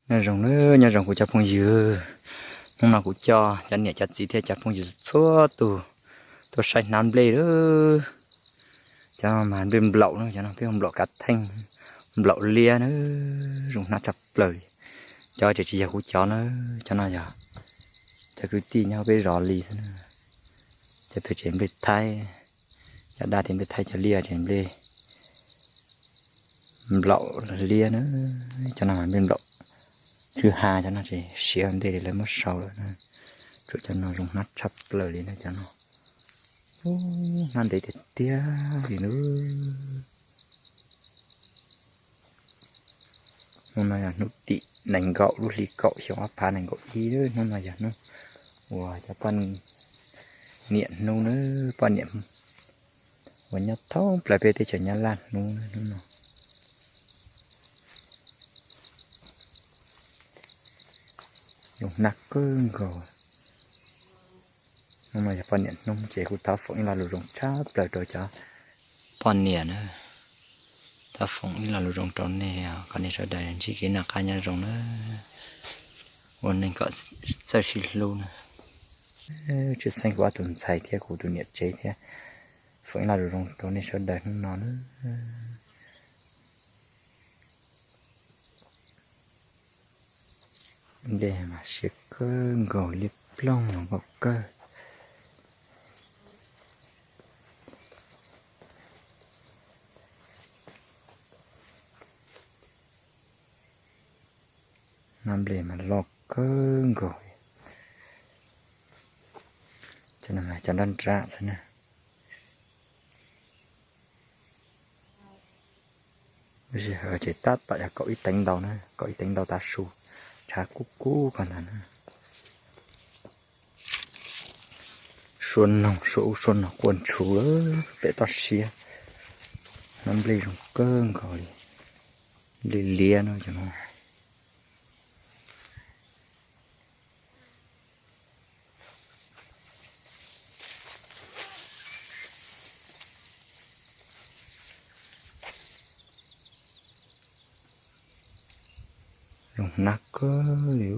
Nyob zoo na, nyob zoo kuv cov phooj ywg. Hnub no kuv coj cov niam cov txiv thiab cov phooj ywg txhua tus tuaj saib hnab nplej lawm. Cov no mas nplej nplaum na, cov no peb hu nplaum kav theej, nplaum liab na, zoo hnab tshaj plaws li. Cov tseem tsis yog kuv cov na, cov no yog cov kwv tij nyob peb zos li xwb na. Cov pem tseem nplej Thaib, cov daj thiab nplej Thaib, cov liab tseem nplej nplaum liab na. Cov no mas nplej nplaum tsw ha, cov no tseem siav ua ntej li lawv muab sau lawm na. Tsuas cov no zoo hnab tshaj plaws li na cov no. Hnab ntev tiag tiag li na. Hnub no yog hnub tim nees nkaum lub hli kaum xyoo ob phav nees nkaum ib, hnub no yog hnub uas cov poj niam hnub na, poj niam uas nyob thoob plaws peb teb chaws Nyab Laj hnub na hnub no. Zoo hnab kawg nkaus. Hnub no yog poj niam hnub ces kuv thov foom ib lo lus zoo tshaj plaws rau cov poj niam na. Thov foom ib lo lus zoo rau nej, kom nej sawv daws ntsib kev noj qab nyob zoo na, ua neej kom txawj sib hlub na. Tshwj xeeb kuv ob tug ntxhais thiab kuv tus niam tsev thiab, foom ib lo lus zoo rau nej sawv daws hnub no na. Nplej mas siav kawg nkaus, liab ploog zoo nkauj kawg. Hnab nplej mas loj kawg nkaus. Cov no mas cov nrab nrab xwb na. Lub sij hawm ces tab tom yog kaum ib teev ntau na, kaum ib teev ntau tav su, tshav kub kub ko ntag na. Sua noog sua ub sua no quaj ntshuv lawm pem toj siab. Hnab nplej zoo kawg nkaus li, nplej liab no cov no. Zoo hnab kawg li.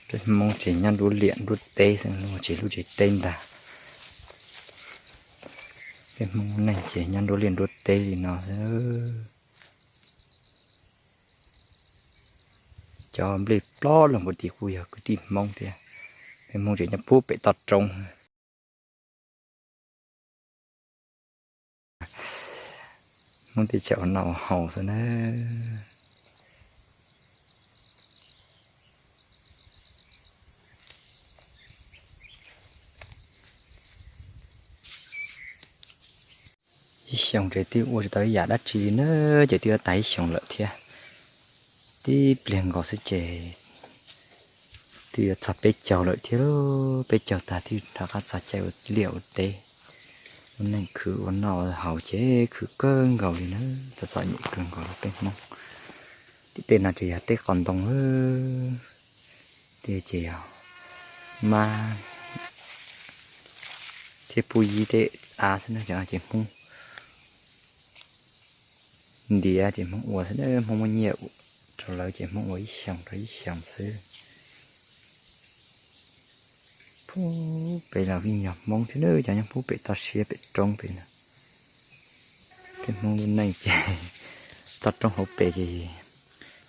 Peb Hmoob ces nyob nruab liam nruab teb xwb, ces lub tsev teb ntag. Peb Hmoob neej ces nyob nruab liam nruab teb li no xwb. Cov nplej plob los puv tim kuj yog kwv tij Hmoob thiab. Peb Hmoob tseem nyob puag pem toj roob. Hmoob teb chaws ua noj ua haus xwb na. Ib xyoos ces twb ua tsis tau ib yam dab tsi li na, ces twb yuav tag ib xyoos lawm thiab. Tib pliag nkaus xwb ces twb yuav txog peb caug lawm thiab. Peb caug tag twb rov qab txog caij ua liaj ua teb, ua neej khwv ua noj ua haus ces khwv kawg nkaus li na, txom txom nyem kawg nkaus li peb Hmoob. Tim tej no ces yog teb qos ntoo, tej ces yog mab thiab pub yib tej av xwb na, ces Hmoob ntiav ces Hmoob ua xwb, Hmoob muab nyiaj rau lawv ces Hmoob ua ib xyoos rau ib xyoos xwb. Pub pem los yeej yog Hmoob thiab, cov nyob pub pem toj siab pem roob pem na. Peb Hmoob lub neej ces toj roob hauv pes ces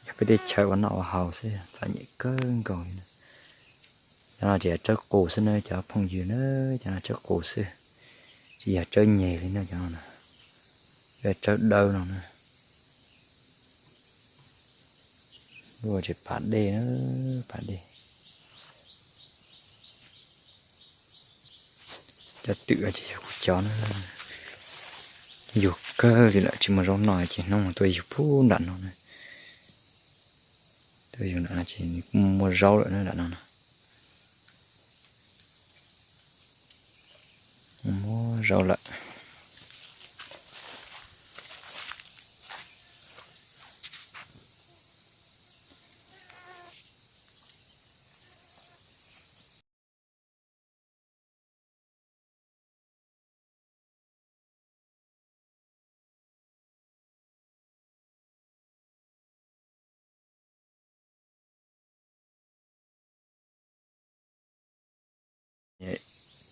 yog peb tej chaw ua noj ua haus xwb, txom nyem kawg nkaus li na. Cov no ces yog tsawb qus xwb na cov phooj ywg na, cov no tsawb qus xwb, tsis yog tsawb nyeg li na cov no na, yog tsawb dawb no na. Lub tsev pas dej na, pas dej. Cov twm ces yog kuv cov na, yug kawg li lawm tsis muaj zaub noj ces hnub no tuaj yug pub nram no na. Tuaj yug nram no ces kuj muaj zaub lawm na nram no na. Muaj zaub lawm.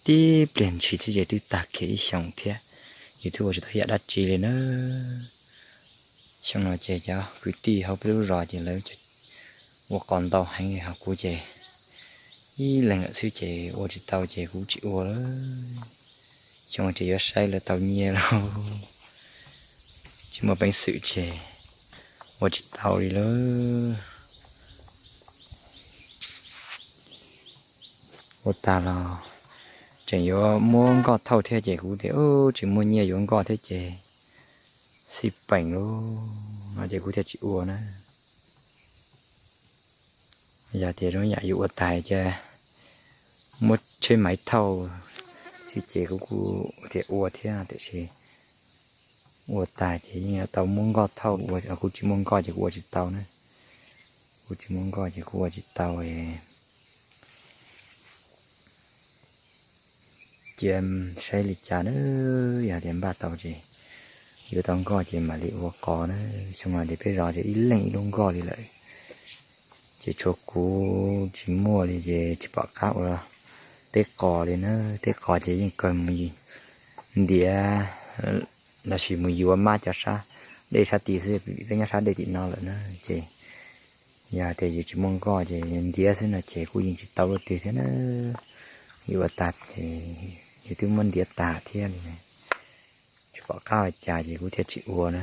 Tib pliag ntshis xwb ces twb tag kiag ib xyoos thiab, yus twb ua tsis tau yam dab tsi li na. Xyoo no ces cov kwv tij hauv peb lub zos ces lawv ua qos ntau heev, ho kuv ces ib leeg lawm xwb ces ua tsis tau ces kuv tsis ua lawm. Xyoo no ces yuav saib lawv tau nyiaj lauj, tsis muaj peev xwm ces ua tsis tau li lawm. Ua tag los tseem yuav muab nkoj thauj thiab ces kuv tias tsis muaj nyiaj yuav nkoj thiab ces xij peem lauj, no ces kuv thiaj tsis ua na. Yog tias zoo yam yus ua tag ces muab tsheb maiv thauj xwb ces kuv kuj thiaj ua thiab, tiam sis ua tag ces yeej tau muab nkoj thauj ua, kuv tsis muaj nkoj ces kuv ua tsis tau na. Kuv tsis muaj nkoj ces kuv ua tsis tau. Cia saib li cas na, yog tias npaj tau ces yuav tau nkoj ces mam li ua qos na. Xyoo no ces peb zov ces ib leeg ib lub nkoj li lawm, ces tshuav kuv tsis muaj li ces tsis pom qab ua teb qos li na. Teb qos ces yeej kawg mus ntiav lossis mus yuav mab cov sab dej sab tid xwb, peb nyob sab dej tim no lawm na. Ces yog tias yus tsis muaj nkoj ces ntiav xwb no ces kuj yeej tsis tau luaj twg thiab na. Yus ua tag ces yus twb muab ntiav tag thiab li, tsis pom qab ua cas ces kuv thiaj tsis ua na.